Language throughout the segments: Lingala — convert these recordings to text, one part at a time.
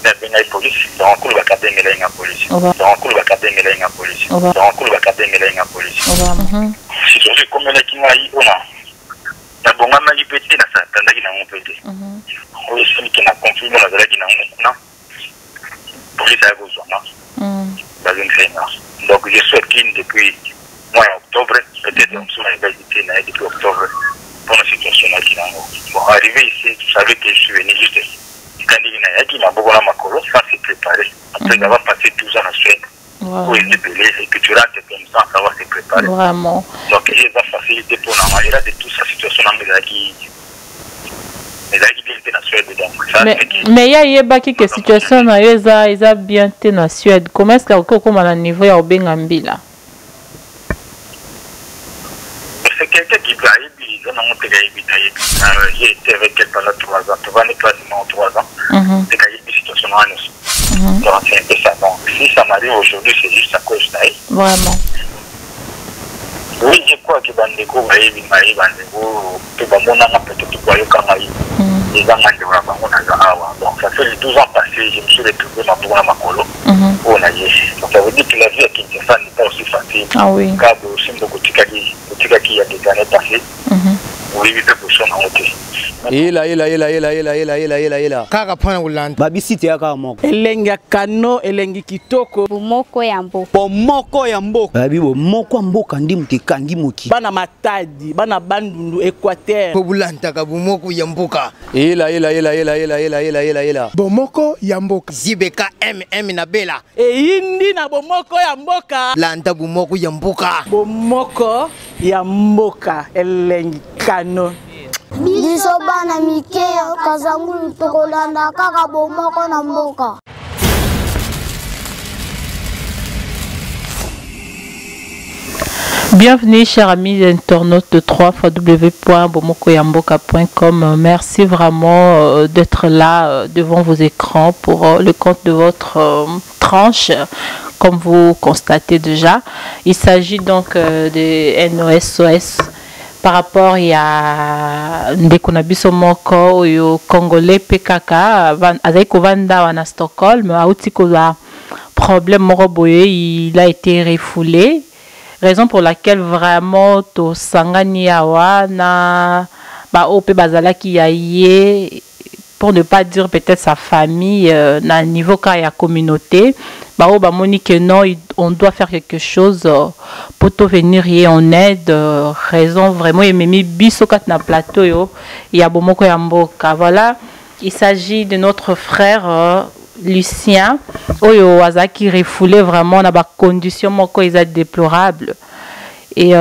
Nde abengaki police, donc akolobaka abengelaki nga police, donc akolobaka abengelaki nga police, donc akolobaka abengelaki nga police. Situation ekomelaki ngai oyo nabongamaki mpe te, nasatandaki nango mpe te. Oyo esali ke na conflit moko nazalaki nango kuna, police aya kozwa nga, bazongisaki nga. Donc je suis à Kin depuis mois ya octobre, peut-être mosusu nayebaki te naye depuis octobre mpona situation nayaki nango. Bon, arrivé ici, tu savais que je suis venu juste tika ndenge nayaki maboko na makolo sans se préparer après avoir passé 12 ans na Suède. Oyo eza ebele et que tu rentres comme ça sans savoir se préparer. Vraiment. Donc eza facilité mpo na nga, eza de tout ça situation na nga ezalaki bien te na Suède, donc ça Mais, fait que mais ye ayebaki ke situation na yo eza bien te na Suède. Comment est-ce que akoki kokóma na niveau ya kobenga mbila? C'est quelqu'un qui peut ayebi, eza nango te kayebi te ayebi. J'ai été avec elle pendant 3 ans, tovandi pratiquement 3 ans. Te kayebi situation na nga nyonso. Donc c'est un peu ça. Donc si ça m'arrive aujourd'hui, c'est juste à cause na ye. Vraiment. Oui, je crois que bandeko bayebi ngai, bandeko mpe bamonanga peut-être bayoka ngai. Eza nga ndeko na bango naza awa. Donc ça fait les 12 ans passés, je me suis retrouvé maboko na makolo oyo na ye. Donc ça veut dire que la vie à Kinshasa n'est pas aussi facile. Ah oui. Kaka bosimbo kotikaki ya des années passées. Oyebi mpe kosona yango te. Ela ela ela ela ela ela ela ela ela. Kaka mpona kolanda. Babisi te kaka moko. Elengi ya kano, elengi kitoko. Bomoko ya mboka. Bomoko ya mboka. Babi bomoko ya mboka ndi moto ekangi moki. Bana Matadi, bana Bandundu, Équateur. Po bolandaka bomoko ya mboka. Ela ela ela ela ela ela ela ela ela. Bomoko ya mboka. ZBK MM na Bela. Eyindi na bomoko ya mboka. Landa bomoko ya mboka. Bomoko ya mboka, elengi kano. Biso bana mike ya Kazangulu tokolanda kaka bomoko na mboka. Bienvenue chers amis internautes de trois fois w point bomoko ya mboka point com. Merci vraiment d'être là devant vos écrans pour le compte de votre tranche, comme vous constatez déjà. Il s'agit donc de NOSOS par rapport ya ndeko na biso moko oyo congolais pe kaka azali kovanda awa na Stockholm, auti kozwa problème moko boye, il a été refoulé, raison pour laquelle vraiment tosangani awa na ba oyo pe bazalaki ya ye, pour ne pas dire peut-être sa famille, na niveau ka ya communauté, ba oyo bamoni que non, on doit faire quelque chose pour to venir ye en aide, raison vraiment ememi biso kati na plateau yo ya bomoko ya mboka. Voilà, il s'agit de notre frère Lucien oyo azalaki refoulé vraiment na ba conditions moko eza déplorable, et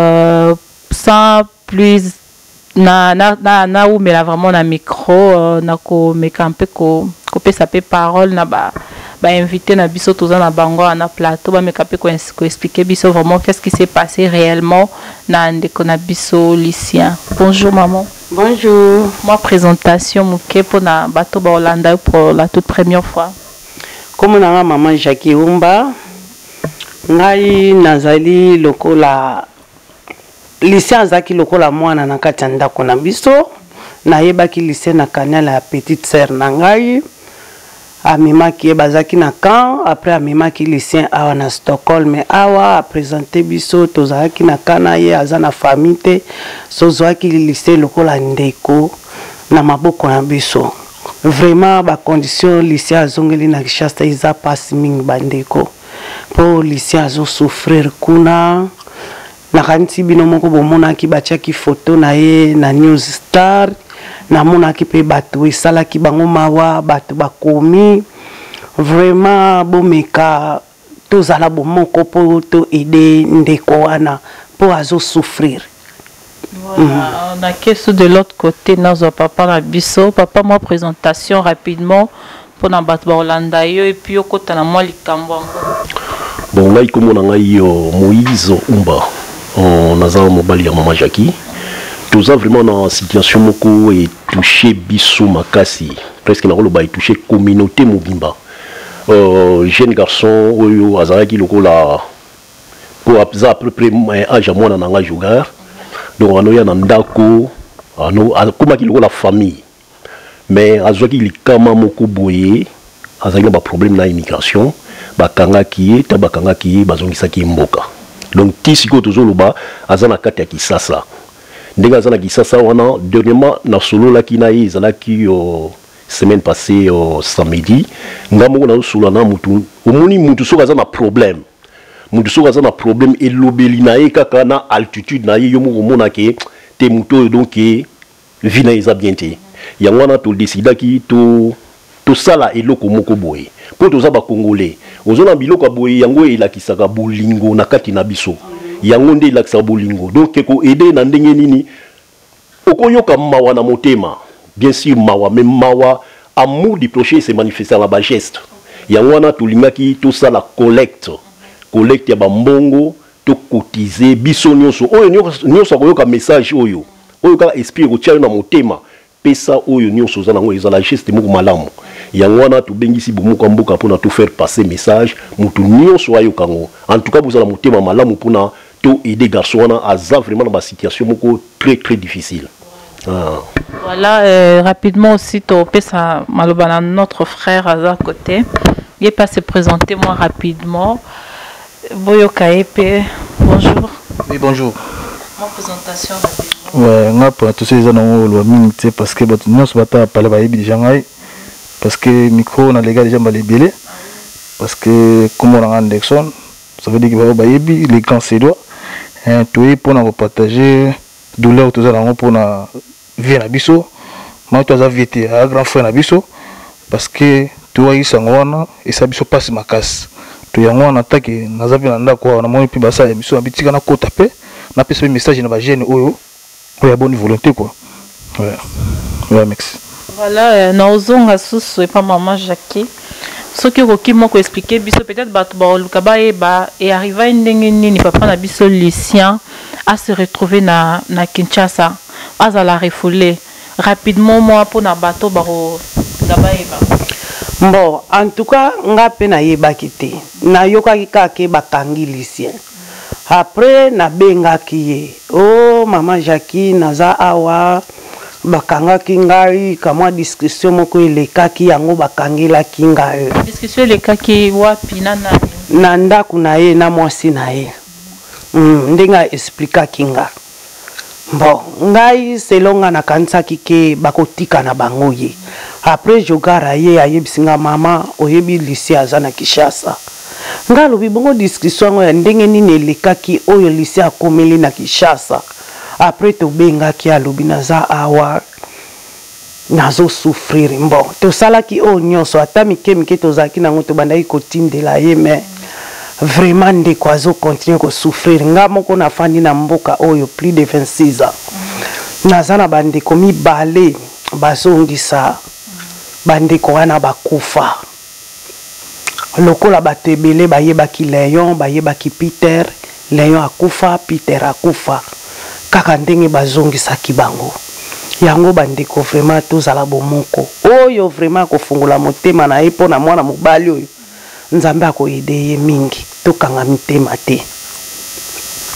sans plus na na na na umela vraiment na micro na ko meka mpe ko kopesa pe parole na ba invité na biso toza na bango na plateau, ba meka pe ko expliquer biso vraiment qu'est-ce qui s'est passé réellement na ndeko na biso Lucien. Bonjour maman. Bonjour. Moi présentation moke pour na bato ba Hollande pour la toute première fois. Comme na maman Jackie Umba, ngai nazali lokola Lucien azalaki lokola mwana na kati ya ndako na biso. Nayebaki Lucien na canal ya petite sœur na ngai. Amemaki ye, bazalaki na camp, après amemaki Lucien awa na Stockholm awa, a présenter biso, tozalaki na camp na ye, aza na famille te. Tozwaki Lucien lokola ndeko na maboko na biso. Vraiment ba conditions Lucien azongeli na Kinshasa eza pasi mingi bandeko. Po Lucien azo souffrir kuna. Nakanisi bino moko bomonaki batiaki photo na ye na News Star. Namonaki pe bato esalaki bango mawa, bato bakomi vraiment bomeka tozala bomoko po to aider ndeko wana po azo souffrir. Voilà, on a question de l'autre côté, nazo papa na biso. Papa, moi présentation rapidement pour na bato ba Hollanda yo et puis okota na mwa likambo yango. Bon, ngai komona ngai yo Moïse Umba. On aza mobali ya mama Jackie. Toza vraiment na situation moko et touché biso makasi. Presque na koloba et touché communauté mobimba. Jeune garçon oyo azalaki lokola po aza à peu près âge ya mwana na ngai Jogar. Donc anoya na ndako, ano akomaki lokola famille. Mais azwaki likama moko boye Azalaki na baproblème na immigration, bakangaki ye, ta bakangaki ye, bazongisaki ye mboka. Donc ti sikoyo tozoloba aza na kati ya Kisasa. Ndenge aza na Kisasa wana, dernièrement nasololaki na ye, ezalaki semaine passée, samedi, nga moko nazosolola na mutu. Omoni mutu soki aza na problème, mutu soki aza na problème, elobeli na ye kaka na altitude na ye, yo moko omona ke te mutu oyo donc vie na ye eza bien te. Yango wana todesidaki tosala eloko moko boye mpo toza bakongolais. Ozona biloko ya boye, yango elakisaka bolingo na kati na biso, yango nde elakisaka bolingo. Donc koede na ndenge nini okoyoka mawa na motema, bien sûr mawa, mais mawa, amour du prochain se manifeste na bageste. Yango wana tolingaki tosala collecte ya bambongo, tokotize biso nyonso. Oyo nyonso akoyoka message oyo, oyo kaka esprit ekotia yo na motema, pesa oyo nyonso oza nango, ezala geste moko malamu. Yango wana tobengisi Bomoko ya Mboka mpona to faire passer message, motu nyonso ayoka yango. En tout cas bozala motema malamu mpona to aider garçon wana, aza vraiment na basituation moko très très difficile. Ah. Voilà, rapidement aussi, topesa maloba na notre frère aza côté. Il pas se présenter moi rapidement. Boyoka Epe, bonjour. Oui, bonjour. Ma présentation rapidement. Ouais, nga pour tous les gens oyo mingi te, parce que bato nyonso bata pale bayebi déjà ngai, parce que micro na lega déjà mbala ebele, parce que kombo na nga Ndexon, ça veut dire que bao bayebi les grands sédois, hein, toyebi mpona kopartager douleur toza nango mpona vie na biso. Moi toza vie te, aza grand frère na biso, parce que toyaki sango wana esa biso mpasi makasi. To yango wana taki naza mpe na ndako awa, namoni mpe basala émission na bitika, nakota mpe napesa mpe message na bajeune oyo oyo ya bonne volonté quoi. Ouais. Ouais, merci. Voilà, naozonga susu epa mama Jackie. Soki okoki moko expliquer biso, peut-être bato baoluka bayeba e arriva ndenge nini papa na biso Lucien a se retrouver na Kinshasa, azala refoulé rapidement, moi mpona bato bakolinga bayeba. Bon, en tout cas nga mpe nayebaki te, nayokaki kaka ke bakangi Lucien. Après nabengaki ye: "O oh, mama Jackie, naza awa, bakangaki ngai." Kamwa discussion moko elekaki, yango bakangelaki ngai. Discussion elekaki wapi, na nani? Na ndako na ye na mwasi na ye. Ndenge aexplikaki nga, bon, ngai selon nga nakanisaki ke bakotika na bango ye. Après jogara ye ayebisi nga: "Mama, oyebi Lucien aza na Kinshasa." Nga alobi bongo discussion yango ya ndenge nini elekaki oyo Lucien akomeli na Kinshasa? Après tobengaki, alobi: "Naza awa, nazosouffrir." Bon, tosalaki oyo nyonso, ata mike mike tozalaki nango, tobandaki kotindela ye, mais vraiment ndeko azocontinue kosouffrir. Nga moko nafandi na mboka oyo plus de 26 ans, naza na bandeko mibale bazongisa, bandeko wana bakufa. Lokola bato ebele bayebaki Léon, bayebaki Peter. Léon akufa, Peter akufa, kaka ndenge bazongisaki bango. Yango bandeko, vraiment tozala bomoko. Oyo vraiment akofungola motema na ye mpo na mwana mobali oyo, Nzambe akoyede ye mingi. Tokanga mitema te.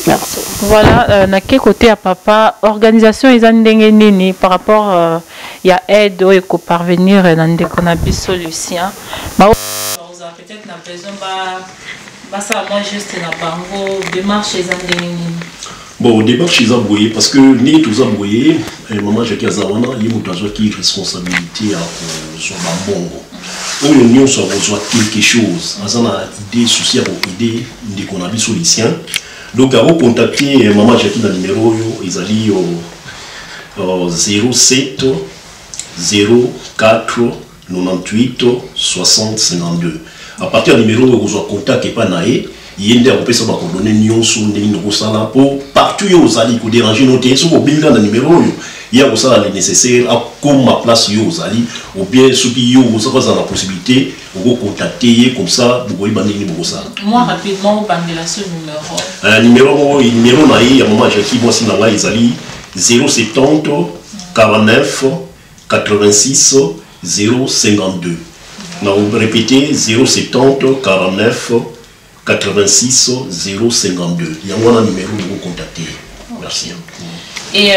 Merci. Voilà, na ke côté ya papa, organisation eza ndenge nini par rapport ya aide oyo ekoparvenir na ndeko na biso Lucien? Baozala peut-être na besoin basala mwa geste na bango, démarche eza ndenge nini? Bon, démarche eza boye, parce que ndenge toza boye, mama Jackie aza wana, ye moto azwaki responsabilité ya kozwa bambongo. Oyo nyonso akozwa quelque chose, aza na idée, souci ya koaider ndeko na biso Lucien, donc akocontacte mama Jackie na numéro oyo ezali 07 04 98 60 52. À partir ya numéro oyo okozwa contact epa na ye, ye nde akopesa bacoordonnées nyonso ndenge nini okosala mpo partout yo ozali, kodéranger no te. Soki obengi na numéro oyo, ye akosala le nécessaire, akoma place yo ozali, ou bien soki yo ozala na possibilité, okocontacte ye, comme ça bokoyeba ndenge nini bokosala. Moi rapidement, obandela ce numéro. Numéro moko, numéro na ye ya mama Jackie, mwasi na ngai, ezali 070 49 86 052. Na répété: 070 49 86 052. Yango wana numéro bokocontacte. Merci. Et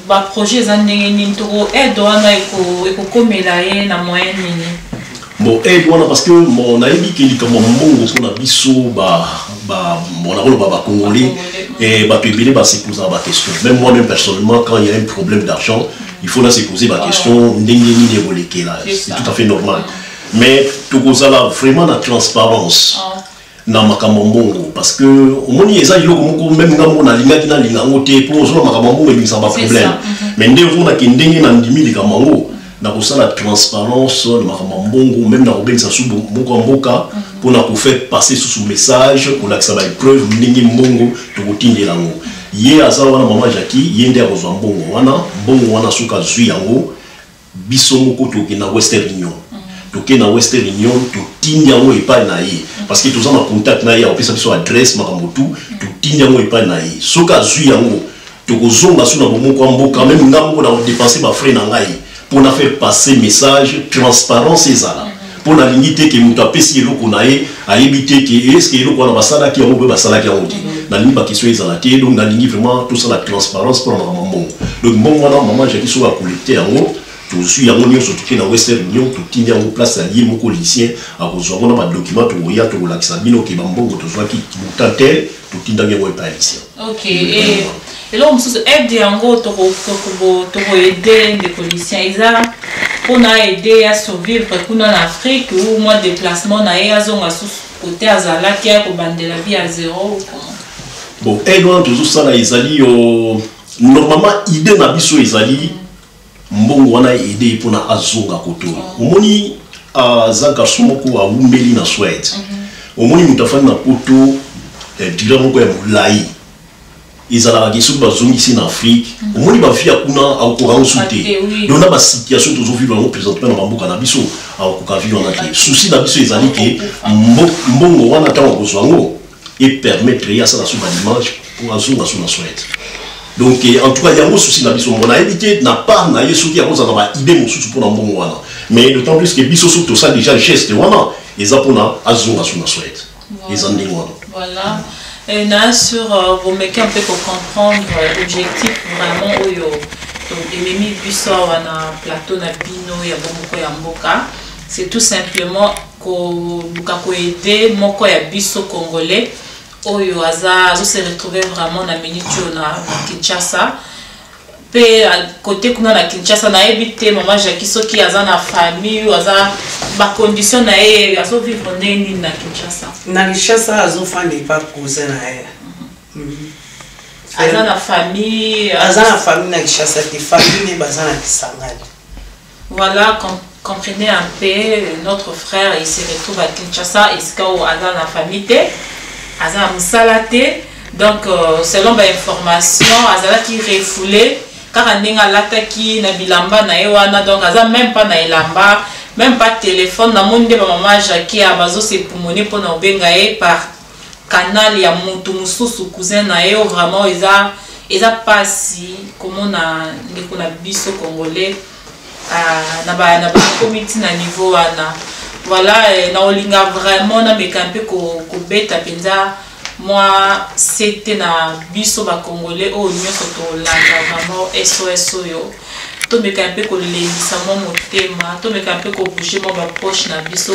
baprojet eza ndenge nini? Toko aide wana ekokomela ye na moyen nini? Bon, aide wana, parce que bon, nayebi ke likambo ya mbongo mpona biso ba ba bon, nakoloba bacongolais, eh, bato ebele baseposaka baquestion. Même moi même personnellement, quand il y a un problème d'argent, il faut na se poser baquestion ndenge nini ekolekela. C'est tout à fait normal, mais tokozala vraiment na transparence na makambo ya mbongo, parce que omoni, eza eloko moko même nga moko nalingaki nalinga yango te, mpo ozona makambo ya mbongo ebimisaka baproblème. Mais nde ozomonaki ndenge nandimi likambo yango, nakosala transparence na makambo ya mbongo, même nakobengisa su moko ya mboka mpona kofaire passer susu message, kolakisa baépreuve ndenge mbongo tokotindela yango. Ye aza wana, mama Jacki, ye nde akozwa mbongo wana. Mbongo wana, soki azwi yango, biso moko tokende na Western Union, tokende na Western Union, totindi yango epai na ye, parce que toza na contact na ye, akopesa biso adresse, makambo tu. Totindi yango epai na ye. Soki azwi yango, tokozonga so na bomoko ya mboka. Même nga moko na kodépenser bafrais na ngai mpona faire passer message, transparence ezala, mpo nalingi te ke moto apesi eloko na ye, ayebi te ke est-ce eloko wana basalaki yango mpe basalaki yango te. Nalingi baquestion ezala te. Donc nalingi vraiment tosala transparence mpona makambo mbongo. Donc mbongo wana, mama Jacki soki acollecte yango, tozwi yango nyonso, tokei na Western Union, totindi yango place ya ye moko Lucien, akozwa yango na badocument. Tokoya, tokolakisa bino ke bambongo tozwaki montant te, totindaki yango epai ya Lucien. Ok, eloko mosusu, aide yango tokoaider ndeko Lucien, eza mpona aider ya survivre kuna na Afrique ou mwa déplacement na ye, azonga susu kote azalaki, ya kobandela vie ya zéro ou comment? Bon, aide wana tozosala ezali yo, normalement idée na biso ezali mbongo wana aide mpona azonga koto. Omoni, aza garçon moko awumeli na Swede. Omoni, moto afandi na poto durée moko ya molai, ezalaka ke soki bazongisi na Afrique, omoni, bavie ya kuna akokoka yango su te. Donc na basituation tozovivre yango présentement na bamboka na biso, akokoka vie wana te. Souci na biso ezali ke mbongo wana, ntango akozwa yango, epermettre ye asala so badémarche mpo azonga so na Swede. Donc en tout cas, yango souci na biso. Mbo nayebi te na part na ye soki akozala na baidée mosusu mpona mbongo wana, mais d'autant plus que biso soki tosala déjà geste wana, eza mpona azonga so na Swede. Eza ndenge wana. Voilà. Et na sur bomeki un peu comprendre objectif vraiment oyo ememi biso awa na plateau na bino ya bomoko ya mboka, c'est tout simplement koluka koaider moko ya biso congolais oyo aza azose retrouver vraiment na minute oyo na Kinshasa. Mpe côté kuna na Kinshasa, nayebi te mama Jacki soki aza na famille oyo aza, bacondition na ye, azovivre ndenge nini na Kinshasa? Na Kinshasa azofanda epa cousin na ye. Aza na famille? Aza na famille na Kinshasa te, famille ne baza na Kisangani. Voilà, comprenez un peu, notre frère, il se retrouve à Kinshasa, esika oyo aza na famille te, aza na mosala te. Donc selon bainformation, azalaki refoulé kaka ndenge alataki na bilamba na ye wana. Donc aza même pas na elamba, même pas téléphone. Namoni nde bamama Jacki bazosepumone mpona kobenga ye par canal ya motu mosusu, cousin na ye. Oyo vraiment eza mpasi komona ndeko na biso congolais na bakomi ntina niveau wana. Voilà, na olinga vraiment nameka mpe kobeta mpenza mwa sete na biso bacongolais oyo nyonso tolanda vraiment SOS oyo. Tomeka mpe kolembisa mwa motema, tomeka mpe kobouger mwa bapoche na biso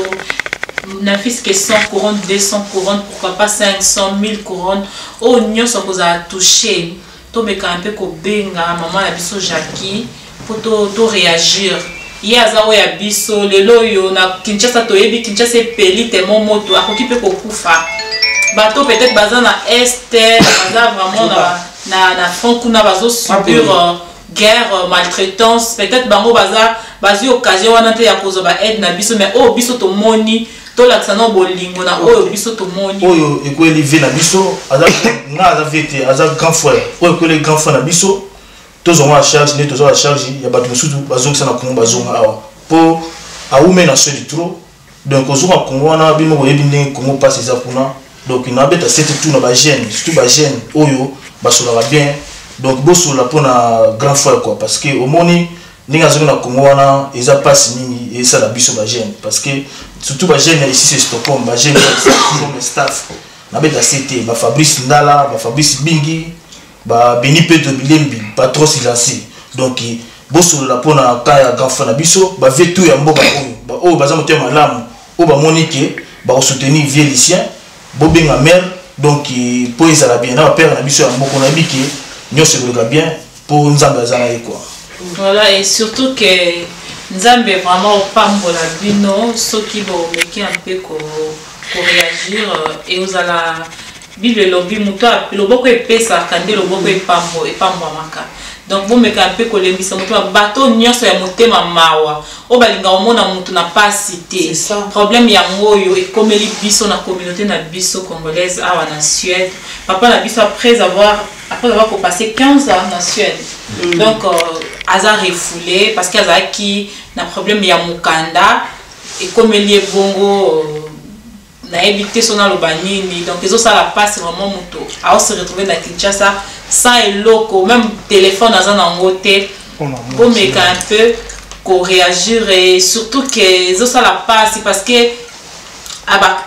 na fiske 100 couronne, 200 couronne, pourquoi pas 500, 1000 couronne, oyo nyonso kozala touché. Tomeka mpe kobenga mama na biso Jacki mpo to réagir. Ye aza oyo ya biso lelo oyo na Kinshasa. Toyebi Kinshasa epeli temo, moto akoki mpe kokufa. Bato peut-être baza na Est, baza vraiment na front kuna, bazosubir guerre, maltraitance. Peut-être bango baza bazwi occasion wana te ya kozwa baaide na biso, mais oyo biso tomoni, tolakisa na bolingo na oyo biso tomoni. Oyo ekweli vie na biso, aza nga, aza vie te, aza grand frère. Oyo ekweli grand frère na biso, tozwanga na charge nde tozwa na charge ya bato mosusu bazongisa na Kongo, bazonga awa mpo awume na Swede trop. Donc ozonga Kongo wana, bino boyebi ndenge Kongo mpasi eza kuna. Donc nabeta sete tout na bajeune, surtout bajeune oyo basolaka bien. Donc bosola mpona grand frère quoi, parce que omoni ndenge azongi na Congo wana, eza mpasi mingi esala biso bajeune, parce que surtout bajeune ya ici c'est Stockholm, bajeune ya Stockholm staff, nabeta sete bafabrice Ndala, bafabrice Bingi, babeni Pedro Bilembi, patron silencieux. Donc bosolola mpona ka ya grand frère na biso, bavie tout ya mboka oyo. Oyo baza motema malamu, oyo bamoni ke bakosoutenir vieux Lucien, bobenga mère. Donc mpo ezala bien na bapère na biso ya mboka, nayebi ke nyonso ekoleka bien mpo Nzambe aza na ye quoi. Voilà, et surtout que Nzambe vraiment opambola bino soki bomeki un peu koréagir et ozala. Bible elobi moto loboko epesaka nde loboko epambwamaka. Donc bomeka mpe kolembisa motema bato nyonso ya motema mawa oyo balinga komona motu na pasi te. Problème yango oyo ekomeli biso na communauté na biso congolaise awa na Suède. Papa na biso, après avoir kopasse 15 ans na Suède, donc aza refoulé parce que azalaki na problème ya mokanda. Ekomeli ye bongo, nayebi te so naloba nini. Donc ezosala mpasi vraiment, moto aose retrouver na Kinshasa sans eloko, même téléphone aza nango te. Bomeka un peu koréagir, et surtout ke ezosala mpasi parce que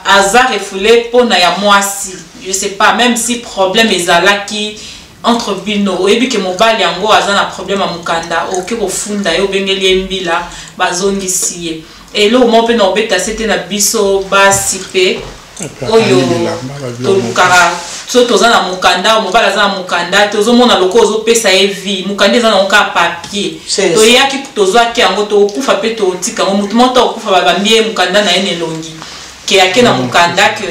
aza refoulé mpona ya mwasi. Je sais pas, même si problème ezalaki entre bino, oyebi ke mobali yango aza na problème ya mokanda, okoki kofunda ye, obengeli ye mbila, bazongisi ye. Eloko moko mpe na obeta se te na biso basi mpe oyo tolukaka, so toza na mokanda, mobali aza na mokanda te, ozomona lokola ozopesa ye vie. Mokanda eza nango kaka papier. Toyaki, tozwaki yango, tokokufa mpe totika yango. Motu moko tokokufa, babambi ye mokanda na ye na elongi ke ake na mokanda, ke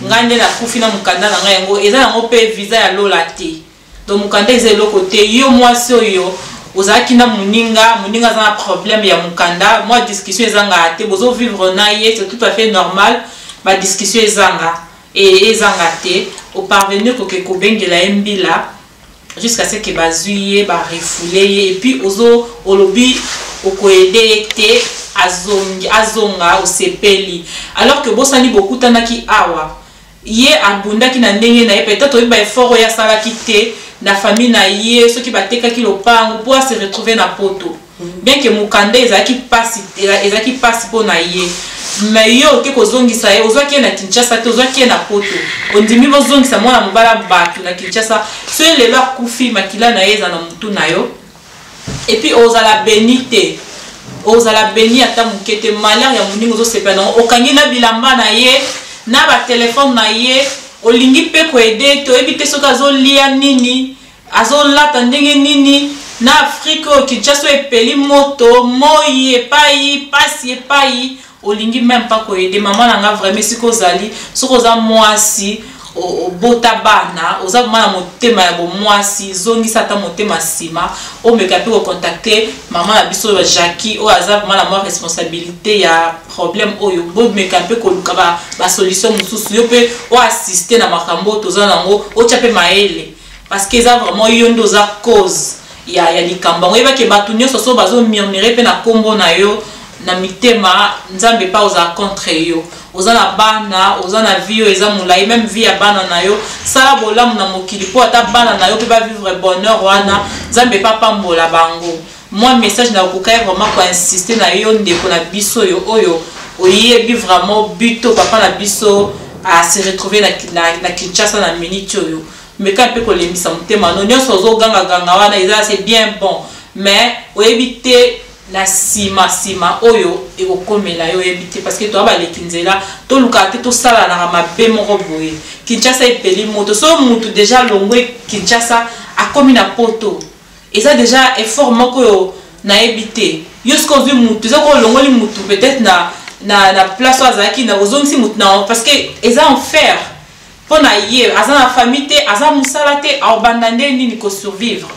ngai nde nakufi na mokanda na ngai. Yango eza yango mpe visa ya lola te. Donc mokanda eza eloko te. Yo mwasi oyo ozalaki na moninga, moninga aza na problème ya mokanda, mwa discussion ezangaka te, bozovivre na ye, c'est tout à fait normal, badiscussion ezanga e ezanga te. Oparvenir koke kobengela ye mbila jusqu'à ce que bazwi ye, barefouler ye, et puis ozo olobi okoaider ye te, azongi, azonga, osepeli, alors que bosani bokutanaki awa. Ye abundaki na ndenge na ye, peut-être oyebi baeffort oyo asalaki te na famille na ye, soki batekaki lopango mpo ase retrouver na Poto, bien que mokanda ezalaki pasi, ezalaki pasi mpo na ye. Mais yo oke kozongisa ye, ozwaki ye na Kinshasa te, ozwaki ye na Poto, ondimi bozongisa mwana mobala bato na Kinshasa. Soki lelo akufi, makila na ye eza na motu na yo, et puis ozala béni te, ozala béni ata moke te. Malheur ya moninga ozosepela nango, okangi na bilamba na ye, na batelefone na ye, olingi mpe koaider te. Oyebi te soki azolia nini, azolata ndenge nini na Afrique oyo. Kinshasa oyo epeli moto, moi epai, pasi epai, olingi même pas koaider. Mama na nga, vraiment, esika ozali, soki oza mwasi, obota bana, oza vraiment na motema ya bomwasi, zongisa ata motema nsima, omeka mpe kocontacter mama na biso oyo Jackie, oyo aza vraiment na mwa responsabilité ya problème oyo. Bomeka mpe koluka basolution mosusu. Yo mpe oassiste na makambo oyo toza nango, otya mpe mayele, parce que eza vraiment yo nde oza cause ya likambo yango. Oyebaki bato nyonso so bazomurmure mpe na nkombo na yo na mitema, Nzambe mpa ozala contre yo. Oza na bana, oza na vie oyo eza molai, même vie ya bana na yo. Sala bolamu na mokili mpo ata bana na yo mpe bavivre bonheur wana, Nzambe mpe apambola bango. Mwa message na okokai vraiment koinsiste na yo, ndeko na biso oyo, oyo oyebi vraiment buto papa na biso ase retrouver na Kinshasa na minute oyo, meka mpe kolembisa motema no. Nyonso ozogangaganga wana eza, c'est bien bon, mais oyebi te na nsima nsima oyo ekokomela yo, oyebi te, parce que toya baleki nzela, tolukaka te tosalanaka mabe moko boye. Kinshasa epeli moto. So mutu déjà longwe Kinshasa, akomi na Poto, eza déjà effort moko oyo nayebi te. Yo soki ozwi mutu, eza ko olongoli mutu peut-être na place oyo azalaki na, ozongisi mutu na, parce que eza enfer mpo na ye. Aza na famille te, aza mosala te, aobanda nde nini kosurvivre?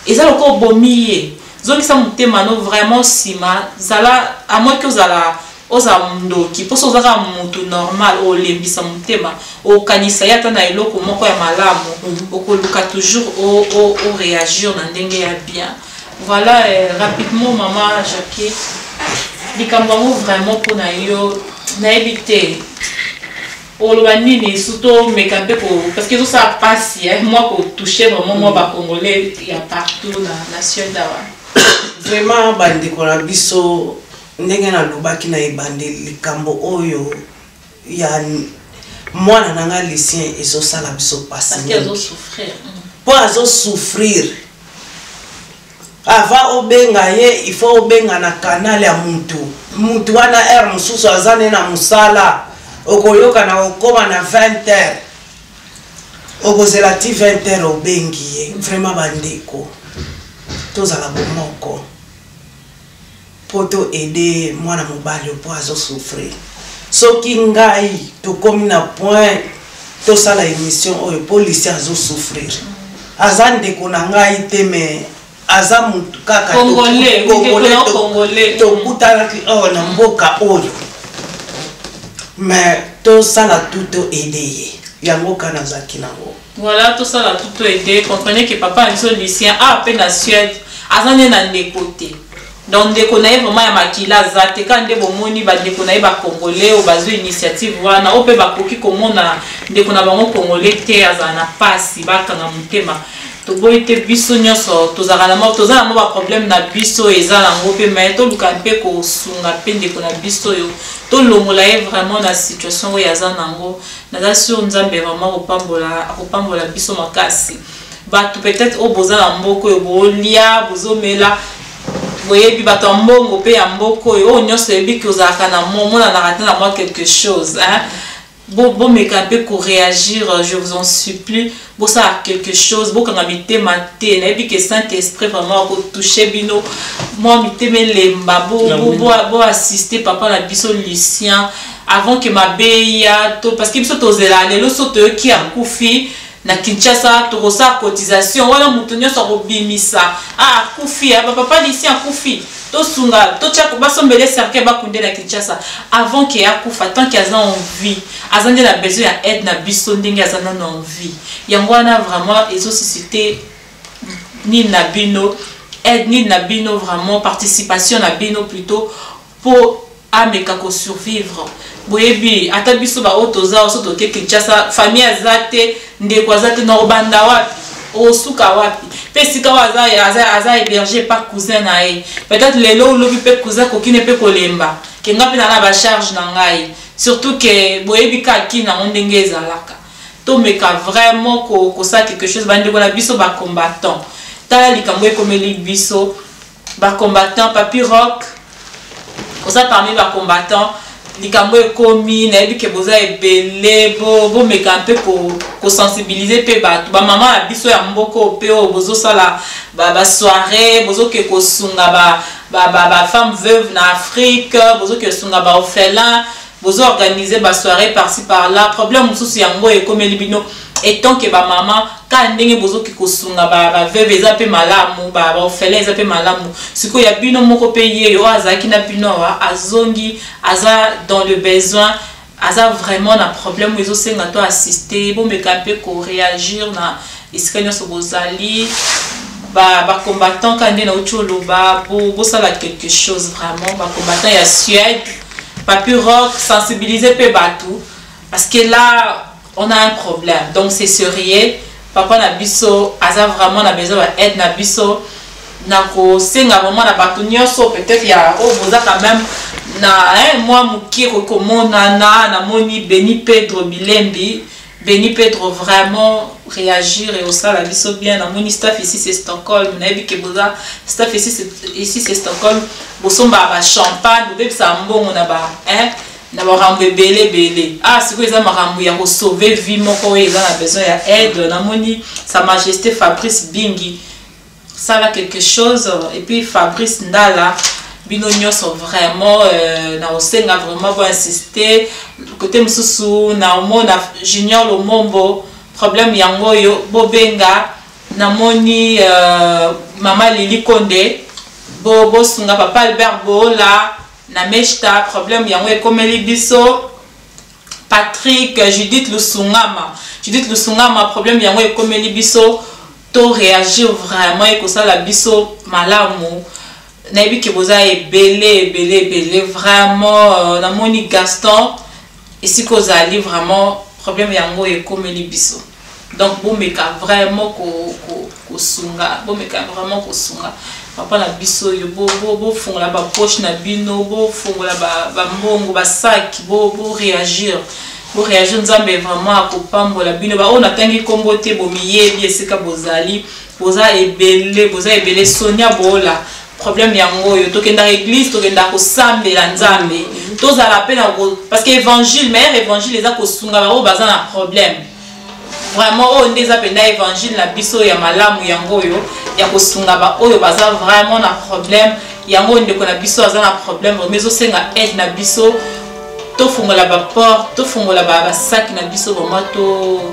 Eza lokola obomi ye. Zongisa motema no vraiment nsima. Zala amoki, ozala ndoki, mposo oza kaka motu normal, olembisa motema, okanisa ye ata na eloko moko ya malamu, okoluka toujours oréagir na ndenge ya bien. Voilà, rapidement, mama Jacquet, likambo yango vraiment mpona yo, nayebi te oloba nini, surtout omeka mpe, parce que ezosala mpasi mwa kotouche vraiment mwa bacongolais ya partout na Suède awa. Vraiment, bandeko na biso, ndenge nalobaki na ebandeli, likambo oyo ya mwana na nga Lucien ezosala biso mpasi. Parce que azosouffrir. Mpo azosouffrir. Avant obenga ye, il faut obenga na canal ya mutu. Mutu wana heure mosusu aza ne na mosala, okoyoka na okoma na 20 heures, okozela ti 20 heures obengi ye. Vraiment bandeko, tozala bomoko po to aider mwana mobali oyo po azo souffrir. Soki ngai tokomi na point tosala émission oyo po Lucien azo souffrir, aza ndeko na ngai te, mais aza mutu kaka Congolais, Congolais, ndeko na Congolais. Tokutanaki oyo na mboka oyo, mais tosala tout to aider ye. Yango kaka nazalaki nango. Voilà, tosala tout to aider. Comprenez que papa na biso Lucien a pe na Suède, aza nde na ndeko te. Donc ndeko na ye vraiment ya makila aza te. Kaka nde bomoni ba ndeko na ye ba Congolais oyo bazwi initiative wana, oyo pe bakoki komona ndeko na bango Congolais te, azala na pasi, bakanga motema. Toboyi te, biso nyonso tozalaka na mwa, toza na mwa ba problème na biso, eza nango pe, mais toluka mpe kosunga mpe ndeko na biso oyo, tolongola ye vraiment na situation oyo aza nango. Naza sur Nzambe vraiment akopambola biso makasi. Bato peut-être oyo boza na mboka oyo bolia, bozomela, boyebi bato ya mbongo mpe ya mboka oyo, oyo nyonso oyebi ke ozalaka na mwa, omonanaka te na mwa quelque chose, hein? Bomeka mpe koréagir, je vous en supplie, bosala quelque chose, bokanga mitema te. Nayebi ke Saint-Esprit vraiment akotouche bino, mwa mitema elemba, boassiste papa na biso Lucien avant que mabe eya to, parce que biso tozela lelo so toyoki akufi na Kinshasa, tokosala cotisation wana, moto nyonso akobimisa. Ah, akufi, ah, papa Lucien akufi, tosunga, totia basombele cercueil, bakunde na Kinshasa avant ke akufa. Tant que aza en vie, aza nde na besoin ya aide na biso, ndenge aza nano en vie. Yango wana vraiment ezosuscite nini na bino, aide nini na bino, vraiment participation na bino plutôt, po ameka kosurvivre. Boyebi ata biso baoyo toza so toke Kinshasa, famille aza te, ndeko aza te, na obanda wapi, osuka wapi? Mpe esika oyo aza hébergé par cousin na ye, peut-être lelo olobi mpe cousin kokine mpe kolemba ke nga mpe na na bacharge na ngai, surtout ke boyebi kaka kini yango ndenge ezalaka. Tomeka vraiment kosala quelque chose, bandeko na biso bacombattant. Tala likambo ekomeli biso bacombattant. Papi Rock, oza parmi bacombattant, likambo ekomi, nayebi ke boza ebele, bomeka mpe kosensibilize mpe bato, bamama na biso ya mboka mpe oyo bozosala basoirée, bozoke kosunga bafemme veuve na Afrique, bozoke kosunga baorphelin, bozoorganize basoirée par-ci par-là. Problème mosusu yango ekomeli bino etant ke bamama, kaka ndenge bozoki kosunga baveuve eza mpe malamu, baorphelin eza mpe malamu. Sikoyo ya bino moko mpe ye oyo azalaki na bino awa azongi, aza dans le besoin, aza vraiment na problème oyo ezosenga to assister. Bomeka mpe koréagir na esika nyonso bozali, bacombattant, kaka nde nauti oloba, bosala quelque chose vraiment, bacombattant ya Suède. Papi Rock, sensibiliser mpe bato, parce que là on a un problème, donc c'est sérieux. Papa na biso aza vraiment na besoin ba aide na biso. Na kosenga vraiment na bato nyonso peut-être ya oyo boza quand même na, hein, mwa moke komonana. Namoni Beni Pedro Bilembi, Beni Pedro, vraiment réagir et osala biso bien. Namoni staff ici c'est Stockholm, nayebi ke boza staff ici c'est Stockholm, bosombaka bachampagne, bobebisaka mbongo na ba, hein, na makambo ebele ebele. Ah, sikoyo eza makambo ya kosauve vie moko oyo eza na besoin ya aide. Namoni Sa Majesté Fabrice Bingi, sala quelque chose. Et puis Fabrice Ndala, bino nyonso vraiment, na kosenga vraiment boinsiste. Côté mosusu na omona Junior Lomombo, problème yango oyo bobenga. Namoni mama Lili Konde, bosunga papa Albert Bola na Meshta, problème yango ekomeli biso. Patrick, Judith Lusungama, Judith Lusungama, problème yango ekomeli biso, to réagir vraiment, ekosala biso malamu. Nayebi ke boza ebele ebele ebele vraiment. Namoni Gaston, esika ozali, vraiment problème yango ekomeli biso, donc bomeka vraiment kosunga, bomeka vraiment kosunga. Papa na biso oyo, bofungola bo, bo bapoche na bino, bofungola bambongo, ba basaki, bo, bo réagir. Bo réagir, Nzambe vraiment akopambola bino. Ba oyo natangi kombo te, bomiyebi esika bozali, boza ebele, boza ebele. Sonia Bola, problème yango oyo, tokendaka église, tokendaka kosambela Nzambe, tozala pe na, parce que évangile, meilleur évangile eza kosunga ba oyo baza na problème. Vraiment oyo nde eza mpenza évangile na biso ya malamu, yango oyo ya kosunga ba oyo baza vraiment na problème. Yango oyo ndeko na biso aza na problème, vraiment ezosenga aide na biso, tofungola baporte, tofungola basaki na biso, vraiment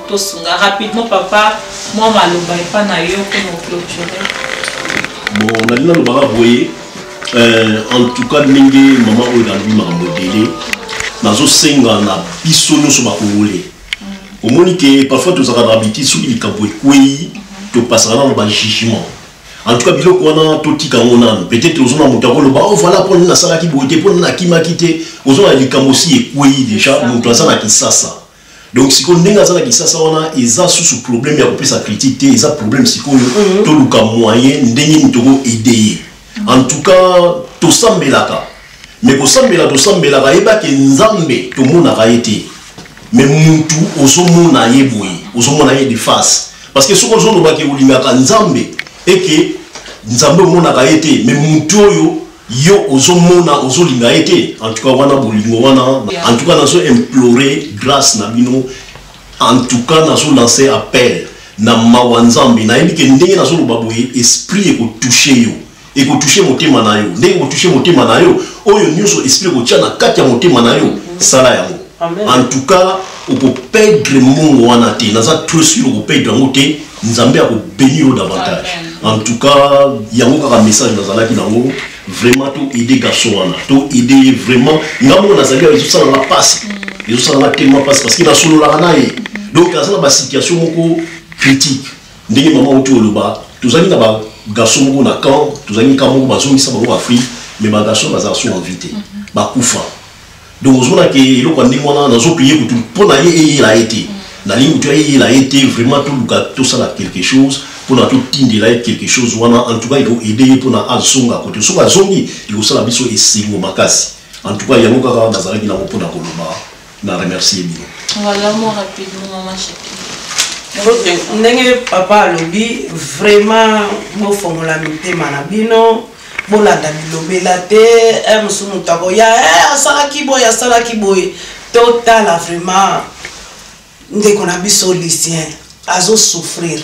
tosunga rapidement. Papa, mwa maloba epa na yo mpona clôturer. Bon, nalingi nalobaka boye, en tout cas ndenge mama oyo nalobi makambo ebele, nazosenga na biso nyonso bakongole. Omoni ke parfois tozalaka na habitude, soki likambo ekwei, topasaka nano bajugement. En tout cas biloko wana totika yango nanu. Peut-être ozona moto akoloba: "Oh voilà, mpo nini nasalaki boye te, mpo nini nakimaki te?" Ozona likambo si ekwei déjà, moto aza na Kisasa. Donc sikoyo ndenge aza na Kisasa wana, eza susu problème ya kopesa critique te, eza problème sikoyo toluka moyen ndenge nini tokoaider ye. En tout cas tosambelaka, mais kosambela tosambelaka, yebake Nzambe tomonaka ye te, mais mutu ozomona ye boye, ozomona ye de face. Parce que soki ozolobaki olingaka Nzambe, eke Nzambe omonaka ye te, mais mutu oyo yo ozomona, ozolinga ye te. En tout cas wana bolingo wana, en tout cas nazo implorer grâce na bino. En tout cas nazo lancer appel na mawa Nzambe. Nayebi ke ndenge nazoloba boye, esprit ekotoucher yo, ekotoucher motema na yo. Ndenge ekotoucher motema na yo, oyo nyonso esprit ekotia na kati ya motema na yo, sala yango. En tout cas okoperdre mbongo wana te, naza trop sûr, okoperdre yango te. Nzambe akobénir yo davantage. En tout cas yango kaka message nazalaki nango. Vraiment to aider garçon wana, to aider ye vraiment. Nga moko nazali awa, ezosalanga mpasi, ezosalanga tellement mpasi, parce que nasololaka na ye. Donc aza na basituation moko critique. Ndenge mama oti oloba, tozalaki na bagarçon moko na camp, tozalaki camp moko, bazongisa bango Afrique, mais bagarçon bazala so en vie te, bakufa. Donc ozomona ke eloko ya ndenge wana, nazoprier kutu mpo na ye eyela ye te, nalingi kutu eyela ye te. Vraiment toluka tosala quelque chose mpona totindela ye quelque chose wana. En tout cas ekoaider ye mpona azonga kote. Soki azongi, ekosala biso esengo makasi. En tout cas yango kaka nazalaki nango mpona koloba na remercier bino. Voilà, moi rapidement, maman Shaki. Ok, ndenge papa alobi, vraiment bofongola mitema na bino, bolanda bilobela te. Mosusu moto akoya, asalaki boye, asalaki boye. Totala vraiment ndeko na biso Lucien azosouffrir,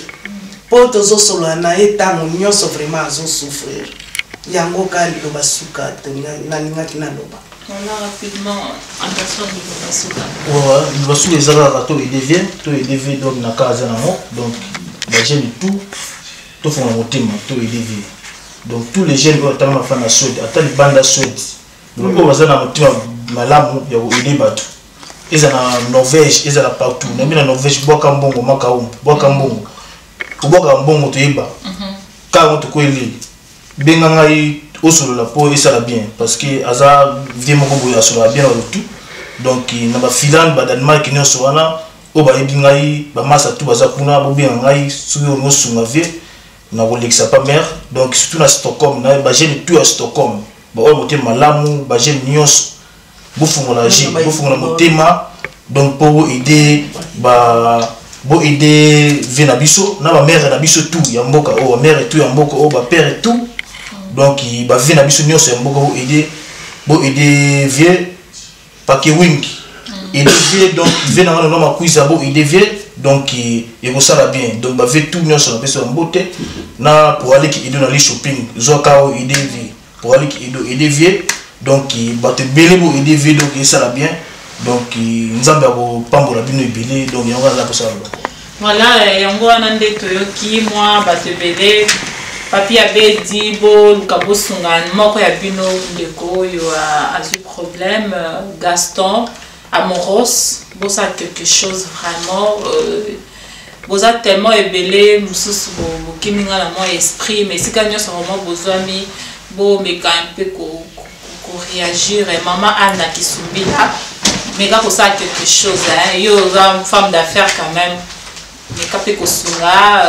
mpo tozosolola na ye ntango nyonso, vraiment azosouffrir. Yango kaka liloba suka nalingaki naloba. Voilà, rapidement, en personne de Papa Suka. Ouais, liloba suka eza kaka to aider vieux, to aider vieux. Donc na ka aza nango, donc bajeune tout tofongola motema, to aider vieux. Donc tous les jeunes oyo atanga mafa na Suède, ata libanda Suède, oyo baza na motema malamu ya koaider bato, eza na Norvège, ezala partout, nayebi na Norvège, bwaka mbongo, makaumbu, bwaka mbongo, kobwaka mbongo, toyeba kaka ngo tokoyeli. Benga ngai, osolola mpo esala bien, parce que aza vieux moko boye, asololaka bien na bato tout. Donc na bafinlande, baDanemark nyonso wana, oyo bayebi ngai, bamasa tu baza kuna, bobenga ngai soki olingi osunga vieux na kolekisa pa mare. Donc surtout na Stockholm, na bajeune tout ya Stockholm, baoyo motema malamu, bajeune nyonso, bofungola g, bofungola motema, donc mpo boaider ba boaider vieux na biso na bamare na biso tout ya mboka oyo, bamare tout ya mboka oyo, bapère tout, donc bavieux na biso nyonso ya mboka, boaider, boaider vieux Pakewing, aider vieux. Donc vieux na nga nono Makwiza, boaider vieux, donc ekosala bien. Donc bavieux tout nyonso, napesa bango te na pour aleki edo na li shopping, zwaka oyo, aider vieux pour aleki edo, aider vieux. Donc bato ebele, boaider vieux, donc esala bien. Donc Nzambe akopambola bino ebele. Donc yango aza kosala loba. Voilà, yango wana nde toyoki mwa bato ebele. Papi abedi, boluka bosunga moko ya bino, ndeko oyo azwi problème, Gaston Amoros, bosala quelque chose vraiment. Boza tellement ebele, mosusu bokimi nga na mwa esprit, mais esika nyonso vraiment bozwami, bomeka un peu koréagir. Mama Anna Kisumbila, meka kosala quelque chose, hein. Yo oza femme d'affaires quand même, meka mpe kosunga.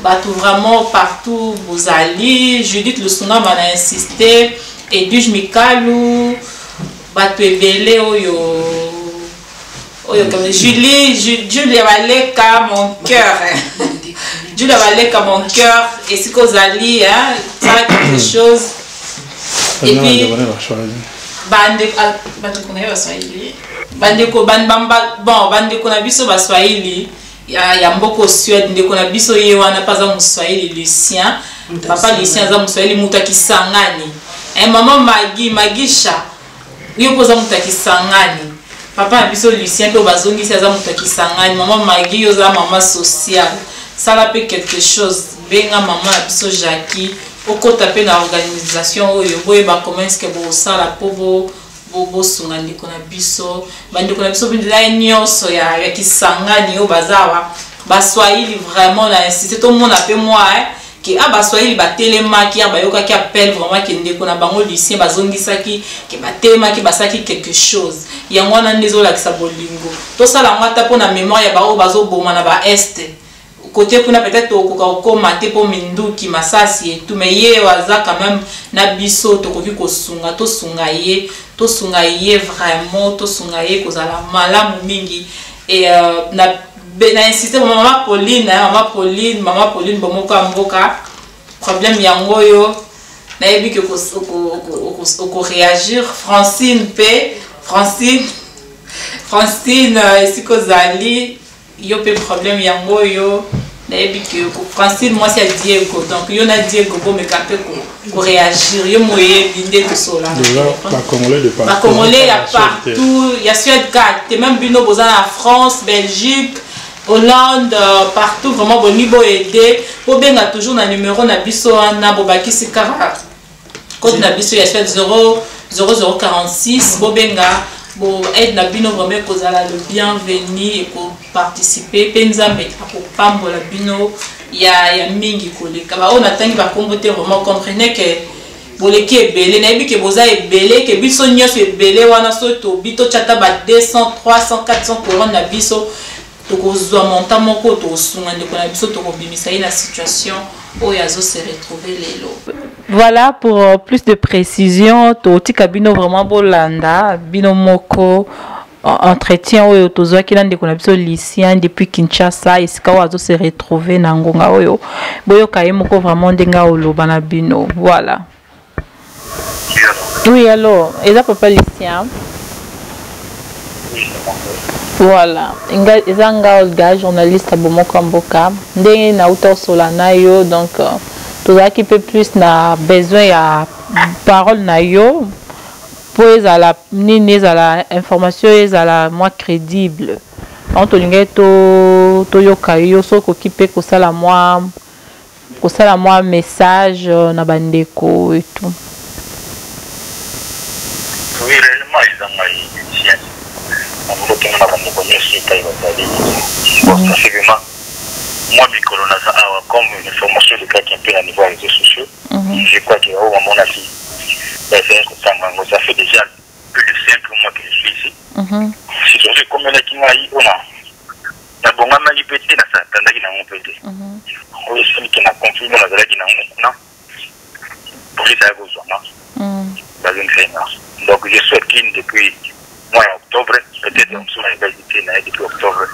Bato vraiment partout bozali. Judith Lusungama na insisté, Edwige Mikalu, bato ebele oyo oyo comme Julie, Julia Baleka, mon cœur. Julia Baleka, mon cœur, esika ozali, hein, ça quelque chose. Et puis bandeko, ah, bandeko na ye baswahili, bandeko bon, bandeko na biso baswahili ya mboka Suède, ndeko na biso ye wana mpe aza moswahili, Lucien, papa Lucien aza moswahili, moto ya Kisangani. Eh, mama Magi, Magisha, yo mpo oza moto ya Kisangani. Papa na biso Lucien mpe bazongisi aza moto ya Kisangani. Mama Magi, yo oza mama sociale, sala mpe quelque chose, benga mama na biso Jackie, okota mpe na organisation oyo, boyeba comment est-ce que bosala mpo bosunga ndeko na biso, bandeko na biso bilai nyonso ya Kisangani oyo baza awa, baswahili. Vraiment na insiste, tomona mpe mwa ke a baswahili batelemaki ya bayokaki appel vraiment ke ndeko na bango Lucien bazongisaki, ke batelemaki, basalaki quelque chose. Yango wana nde ezolakisa bolingo. Tosala yango ata mpona mémoire ya baoyo bazoboma na baest côté kuna. Peut-être tokoka kokóma te mpo minduki, masasi et tout, mais ye oyo aza quand même na biso, tokoki kosunga, tosunga ye, tosunga ye vraiment, tosunga ye, kozala malamu mingi. Et na insiste, mama Pauline, hein, mama Pauline, mama Pauline, bomoko ya mboka, problème yango oyo nayebi ke okoréagir. Francine mpe, Francine, Francine, esika ozali yo mpe, problème yango oyo nayebi ke Francine, mwasi ya Diego, donc yo na Diego bomeka mpe koréagir, yo moyebi nde tosolana. Bacongolais ya partout, ya Suède kaka te, même bino boza na France, Belgique, Hollande, partout, vraiment bolingi boaider, bobenga toujours na numéro na biso wana, bobakisi kaka code na biso ya Suède 0 0046, bobenga bo aide na bino vraiment ekozala le bienvenu, ekoparticipe mpe Nzambe akopambola bino ya mingi koleka. Baoyo natangi bakombo te, vraiment comprenez ke boleki ebele, nayebi ke boza ebele, ke biso nyonso ebele wana, so tobi totya ata ba 200, 300, 400 couronne na biso, tokozwa montant moko, tokosunga ndeko na biso, tokobimisa ye na situation oyo azo se retrouver lelo. Voilà, pour plus de précision, totika bino vraiment bolanda bino moko entretien oyo tozwaki na ndeko na biso Lucien depuis Kinshasa, esika oyo azo se retrouver na ngonga oyo. Boyoka ye moko vraiment ndenge aoloba na bino. Voilà. Oui, allo, eza papa Lucien? Voilà, eza nga Olga, journaliste ya Bomoko ya Mboka. Ndenge nauta osola na yo, donc tozalaki mpe plus na besoin ya parole na yo mpo ezala nini, ezala information, ezala mwa crédible. Donc tolingaki toyoka yo soki okoki mpe kosala mwa message na bandeko et tout. Oui, réellement eza ngai Lucien. Namotokenga na bandeko nyonso epai bazali. Bon, ça fait vraiment moi mikolo naza awa, comme information elekaki un peu na niveau ya réseaux sociaux, je crois que oyo bamonaki, bazali kotanga yango. Ça fait déjà plus de 5 mois que je suis ici. Situation ekomelaki ngai mpona nabongamaki mpe te, nasatandaki nango mpe te. Oyo esaliki na conflit mo nazalaki nango kuna, police aya kozwanga, bazongisa nga. Donc je suis Kin depuis mois ya octobre, peut-être mosusu nayebaki te naye depuis octobre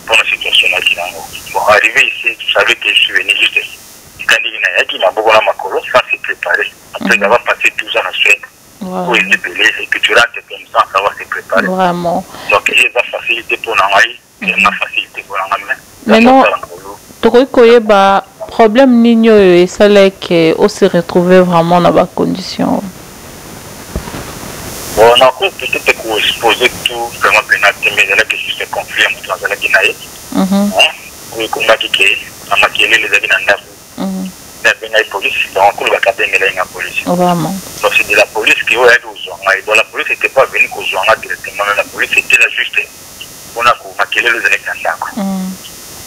mpona situation nayaki nango. Bon, arrivé ici, tu savais que je suis venu juste tika ndenge nayaki maboko na makolo, sans se préparer, après avoir passé 12 ans na Suède, oyo eza ebele et que tu rentres comme ça sans savoir se préparer. Vraiment. Donc eza facilité mpo na ngai, eza facilité mpo na ngai, mais Maintenant, tokoki koyeba problème nini oyo esalaki ose retrouver vraiment na bacondition? Bon, nakoki peut-être koexposer tout vraiment mpena te, mais ezalaki juste conflit ya moto azalaki na ye oyo ekomaki ke na makelele ezalaki na ndako, nde abengai police. Donc kolobaka abengelaki nga police. Donc c'est de la police ke oyo ayaki kozwa ngai. Bon, la police était pas venue kozwa nga directement, mais la police était là juste mpona makelele ezalaki na ndako.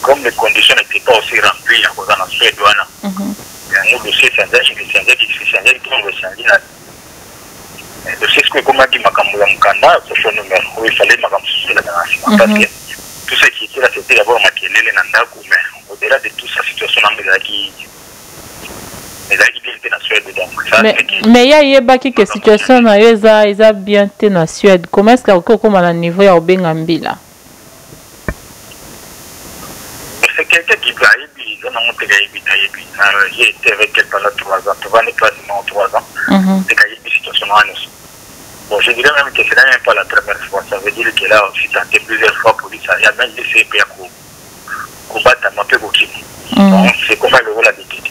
Comme les conditions n'étaient pas aussi remplies ya koza na Suède wana, yango dossier echangeaki, echangeaki, echangeaki ntongo, echange na dossier. Sikoyo ekomaki makambo ya mokanda personnummer oyo efale, makambo mosusu elaka na nsima, parce que tout ce qui était là, c'était d'abord makelele na ndako, mais Au-delà de tout ça, situation na ezalaki ezalaki bien te na Suède, donc ça mais, fait que mais ye ayebaki ke situation na yo eza eza bien te na Suède. Comment est-ce que akoki kokóma na niveau ya kobenga mbila? C'est quelqu'un qui peut ayebi, eza nango te ayebi, ayebi. J'ai été avec elle pendant 3 ans, tovandi pratiquement 3 ans. C'est qu'ayebi situation na wana nyonso. Bon, je dirais même que ce n'est même pas la première fois. Ça veut dire qu'elle a aussi tenté plusieurs fois, police a même essayé mpe ya kobatama mpe kokima. Donc c'est comme le rôle habitude.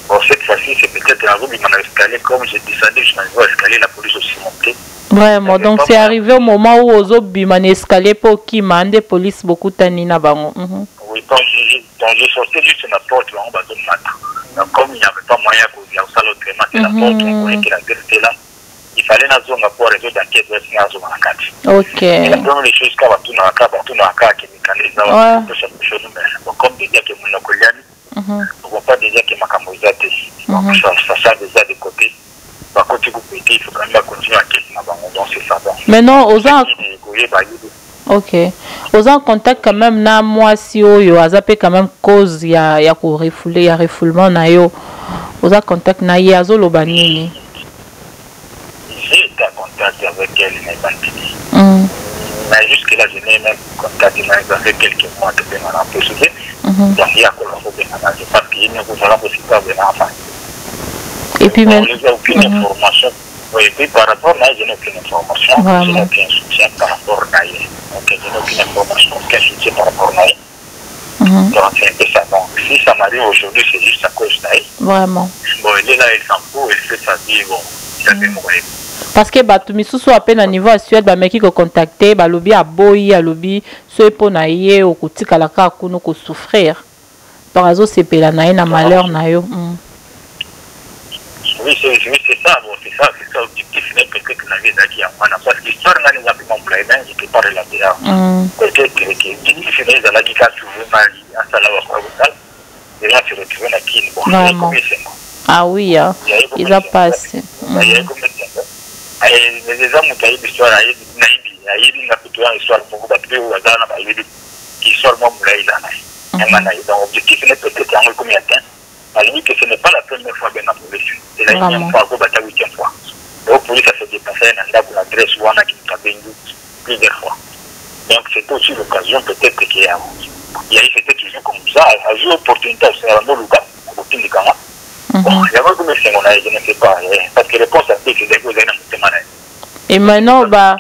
Bon, cette fois-ci, c'est peut-être un robima na escalier. Comme j'ai descendu, je n'arrive pas escalier, la police aussi montée. Vraiment, donc c'est arrivé au moment où ozobima na escalier mpo okima nde police bokutani na bango. Oui, quand je sortais juste na porte, bango bazomata. Donc comme il n'y avait pas moyen ya kosala autrement, c'est la porte, on connaît que la gueule était là. Il fallait nazonga po réseau d'enquête esi nazonga na kati. Et la première des choses, ka batunaka ke mikanda eza kopesa biso, mais bon, comme déjà ke monoko eliami, on voit pas déjà ke makambo eza te. Donc ça ça déjà de côté, bakoti kupete, il faut quand même bacontinue enquête na bango. Donc c'est ça, bon. Maintenant oza koyeba yebi. Ok, oza en contact quand même na mwasi oyo aza mpe quand même cause ya korefouler, ya refoulement na yo? Oza contact na ye? Azoloba nini? J'ai été en contact avec elle na ebandeli. Mais jusque là, je n'ai même contact na, ça fait quelques mois tobengana mpe. Donc ye akoloba kobengana, je pense que ye moko ozala kosika obengana, enfin. Et puis Bon, il n'y a aucune information. Oui, et puis par rapport à je n'ai aucune information, je n'ai aucun soutien par rapport à elle. Donc je n'ai aucune information, aucun soutien par rapport à elle. Donc c'est un peu ça. Donc si ça m'arrive aujourd'hui, c'est juste à cause d'elle. Bon, elle est là, elle s'en fout, elle fait sa vie, bon, ça fait mourir. Parce que bato misusu ape na niveau ya Suède bameki kocontacte, balobi aboyi, alobi soki mpo na ye okotikala kaka kuna okosouffrir. Donc azosepela na ye na malheur na yo. Oui, c'est oui, c'est ça, bon, c'est ça, objectif, mais peut-être que la vie est en parce que l'histoire n'a pas pu mais je peux pas relater là. Peut-être que l'objectif n'est pas qui a toujours mal à ça là, et là, tu retrouves la Kin, bon, Vraiment. Ah oui, hein. Eza pasi. Mais eza moto ayebi histoire, ayebi, nayebi, ayebi nga kutu wana histoire moko, bato mpe oyo baza na bayebi histoire mwa molai eza na ye, yanga na ye. Donc objectif ne peut-être yango ekomi atteint. Alobi que ce n'est pas la première fois benga police, c'est la unième fois, akobata huitième fois. Donc police ase déplace na ndako na adresse wana ki moto abengi plusieurs fois. Donc c'était aussi l'occasion peut-être que ya yayi, c'était toujours comme ça, azwi opportunité asala ndoluka akotindikanga. Bon, yango ekomi esengo na ye, je ne sais pas, parce que réponse apesi ezalaki ozali na motema na ye. Et maintenant ba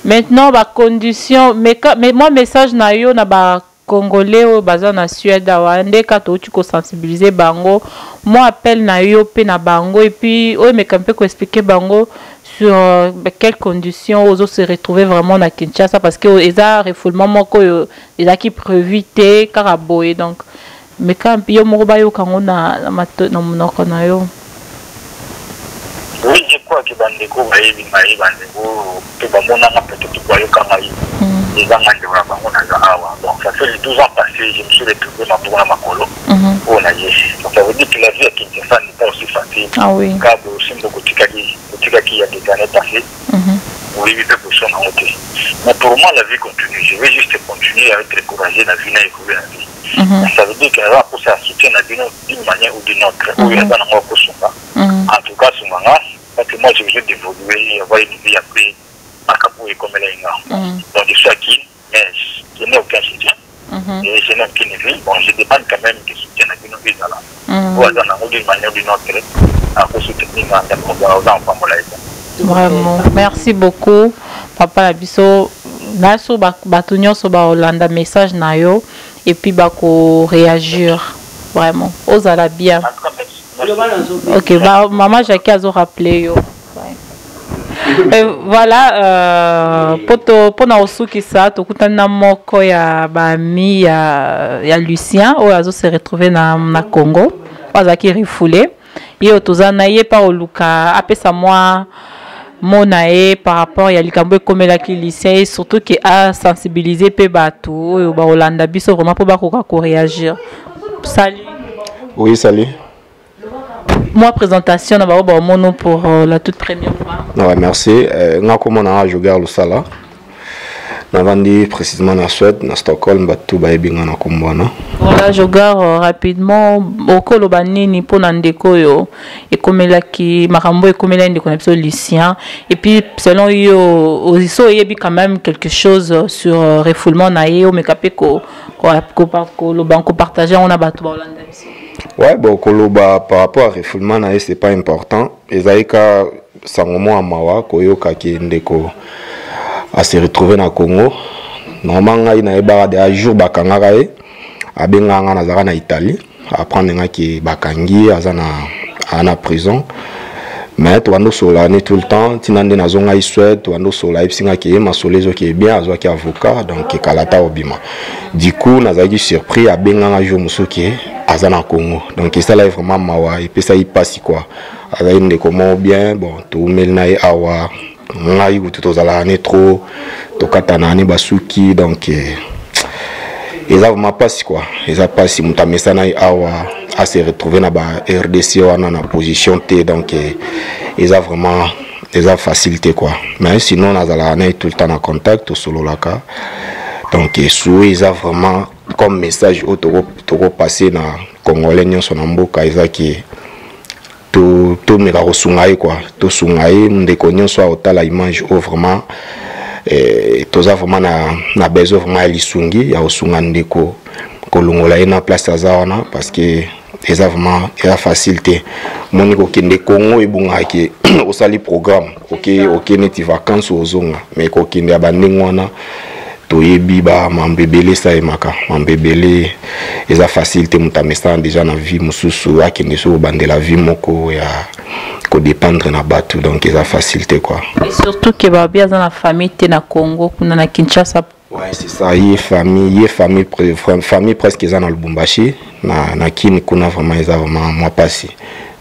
maintenant ba condition, mais moi message na yo na ba Congolais oyo baza na Suède awa, nde kaka touti kosensibiliser bango, mwa appel na yo mpe na bango, et puis oyo emeka mpe koexpliquer bango sur quelles conditions ozo se retrouver vraiment na Kinshasa, parce que eza refoulement moko oyo ezalaki prévu te kaka boye. Donc meka yo moko bayoka yango na monoko na yo. Oui, je crois que bandeko bayebi ngai, bandeko mpe bamonanga, peut-être bayoka ngai. Eza nga ndeko na bango, naza awa. Donc ça fait les 12 ans passés, je me suis retrouvé maboko na makolo oyo na ye. Donc ça veut dire que la vie à Kinshasa n'est pas aussi facile. Ah oui. Ka boye osimba kotikaki kotikaki ya des années passées, oyebi mpe kosonga yango te. Mais pour moi, la vie continue. Je vais juste continuer à être courageux na vie, na évoluer na vie. Mais ça veut dire que naza mposa ya soutien na bino d'une manière ou d'une autre. Oyo aza nango akosunga, en tout cas sunga nga, parce que moi j'ai besoin d'évoluer, avoir une vie après makambo oyo ekomela nga. Donc je suis acquis, mais je n'ai aucun soutien et je n'ai aucune vie. Bon, je demande quand même que soutien na bino ezala. Oyo aza nango d'une manière ou d'une autre akosoutenir nga, oza opambola eza. Vraiment, merci beaucoup papa na biso. Naso bato nyonso baolanda message na yo et puis bakoréagir. Vraiment, ozala bien. Ok, ba, mama Jackie azorappeler yo. Ouais. Et voilà, poto mpona kosukisa, tokutani na moko ya baami ya Lucien oyo azo se retrouver na Congo, oyo azalaki refoulé. Ye oyo toza na ye mpa oluka apesa mwa mot na ye par rapport ya likambo ekomelaki Lucien, et surtout ke asensibiliser mpe bato oyo bakolanda biso vraiment mpo bakoka koréagir. Salut. Oui, salut. Moi, présentation na bango baomono pour la toute première fois. Ouais, merci. Nga komona nga Jogar Lusala. Navandi précisément na Suède, na Stockholm, bato bayebi nga na kombo wana. Voilà, Jogar, rapidement, okoloba nini mpo na ndeko oyo ekomelaki makambo ekomelaki ndeko na biso Lucien, et puis selon yo oso oyebi quand même quelque chose sur refoulement na ye, omeka mpe koloba, kopartage yango na bato baolanda biso? Ouais, bon, koloba par rapport à refoulement na ye, c'est pas important. Ezali ka sango mwa mawa koyoka ke ndeko ase retrouver na Congo. Normalement ngai nayebaka deja jour bakangaka ye, abengaka nga, nazalaka na Italie, apprendre nga ke bakangi ye, aza na prison. Mais tobanda osolola ne tout le temps, ntina nde nazongai Suède, tobanda osolola, ayebisi nga ke ye masolo ezoki bien, azwaki avocat, donc ekala ta obima. Du coup nazalaki surpris, abenganga jour mosusu ke aza na Congo. Donc esalaki vraiment mawa, epesaki mpasi quoi. Azali ndeko moko bien, bon, toumeli na ye awa, ngai kutu tozalaka ne trop, tokatana ne basuki, donc eza vraiment mpasi quoi. Eza mpasi, moto amesana ye awa ase retrouver na ba RDC wana na position te, donc eza vraiment, eza facile te quoi. Mais sinon nazalaka na ye tout le temps na contact, tosololaka. Donc souhait eza vraiment comme message oyo tokopase na congolais nyonso na mboka, eza ke tomeka kosunga ye quoi, tosunga ye. Ndeko nyonso akotala image oyo, vraiment toza vraiment na besoin vraiment ya lisungi ya kosunga ndeko, kolongola ye na place aza wana, parce que eza vraiment, eza facile te. Moni kokende Congo, ebongaka ke osali programme, oke neti vacances, ozonga. Mais kokende ya bandenge wana, toyebi bamambo ebele esalemaka, mambo ebele, eza facile te. Moto amesana déjà na vie mosusu, akende so kobandela vie moko ya kodépendre na bato, donc eza facile te quoi. Et surtout ke babi aza na famille te na Congo, kuna na Kinshasa. Ouais, c'est ça, ye famille, ye famille, famille presque eza na Lubumbashi, na Kini kuna, vraiment eza vraiment mwa pasi.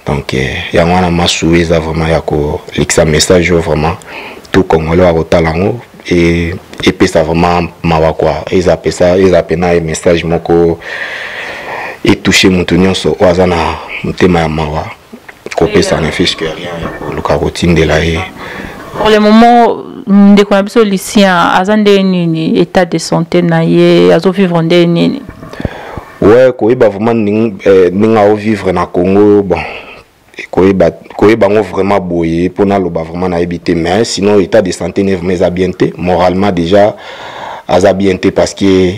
Donc yango wana masu eza vraiment ya kolekisa message oyo, vraiment tout congolais akotala yango e epesa vraiment mawa quoi. Eza pesa, eza pena ye message moko etouche moto nyonso oyo aza na motema ya mawa, kopesa ne fût-ce que rien ya koluka kotindela ye. Pour le moment, ndeko na biso Lucien aza nde nini, état de santé na ye, azovivre nde nini? Ouais, koyeba vraiment ndenge aovivre na Congo, bon, koyeba yango vraiment boye mpona aloba vraiment nayebi te. Mais sinon état de santé ne vraiment eza bien te. Moralement déjà aza bien te, parce que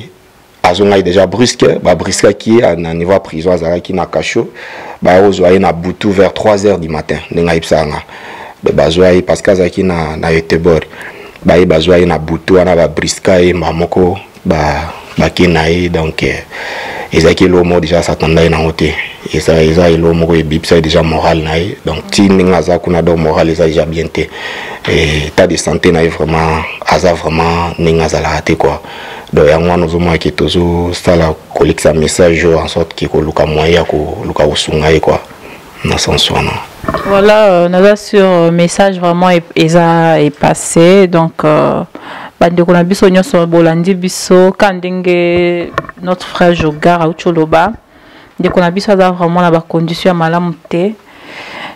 azongai déjà brusque, babriskaki ye na niveau ya prison, azalaki na cachot, baya kozwa ye na butu vers 3 heures du matin, ndenge ayebisaka nga. Bazwa ye parce que azalaki na Göteborg, baye bazwa ye na butu wana, babriska ye mba moko, bake na ye. Donc ezalaki eloko moko déjà asatanda ye nango te, eza eloko moko ebebisa ye déjà moral na ye. Donc ti ndenge aza kuna, donc moral eza déjà bien te. État de santé na ye vraiment, aza vraiment ndenge azalaka te quoi. Donc yango wana ozomona ke tozosala kolekisa message oyo en sorte ke koluka moyen ya koluka kosunga ye quoi, na sens wana. Voilà, naza sur message vraiment eza epassé. Donc bandeko na biso nyonso bolandi biso, ka ndenge notre frère Jogar auti oloba, ndeko na biso aza vraiment na bacondition ya malamu te,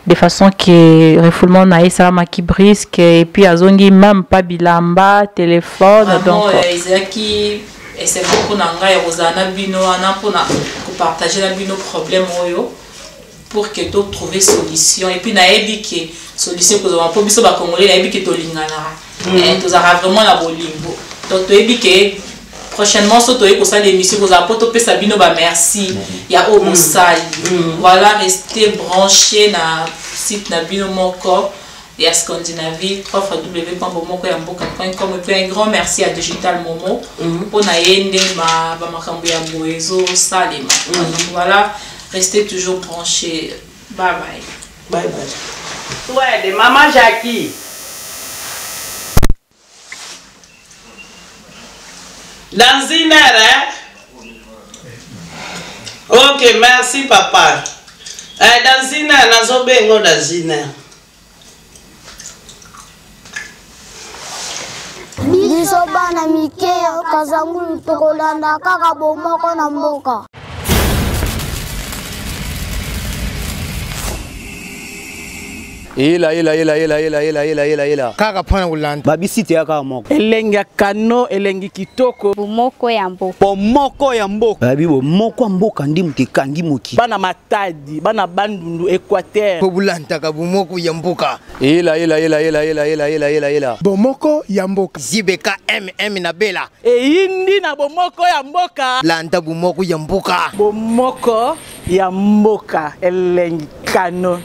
de façon que refoulement na ye esalamaki brusque et puis azongi même pas bilamba, téléphone. Donc ezalaki esengo mpona ngai ya kozala na bino wana mpona kopartage na bino problème oyo, pour que totrouve solution. Et puis nayebi ke solution ekozala, mpo biso bacongolais nayebi ke tolinganaka, tozalaka vraiment na bolingo. Donc toyebi ke prochainement so toyei kosala émission, kozala mpo topesa bino bamerci ya oyo bosali. Voilà, restez branché na site na bino moko ya Scandinavie, www.bomokoyamboka.com. Et puis un grand merci à Digital Momo mpona ye nde bamakambo ya boye ezosalema. Donc voilà, restez toujours branchés. Bye bye. Bye bye. Ouais, de Maman Jackie. Dans une heure, hein? Ok, merci papa. Eh, dans une heure, nazobengo dans une heure. Biso bana mike ya Kazangulu tokolanda kaka bomoko na mboka. Ela ela ela ela ela ela ela ela ela. Kaka mpona kolanda. Babisi te kaka moko. Elengi ya kano, elengi kitoko. Bomoko ya mboka. Bomoko ya mboka. Babi bomoko ya mboka ndi moto ekangi moki. Bana Matadi, bana Bandundu, Équateur. Po bolandaka bomoko ya mboka. Ela ela ela ela ela ela ela ela ela. Bomoko ya mboka. JBK MM na Bela. Eyindi na bomoko ya mboka. Landa bomoko ya mboka. Bomoko ya mboka, elengi kano.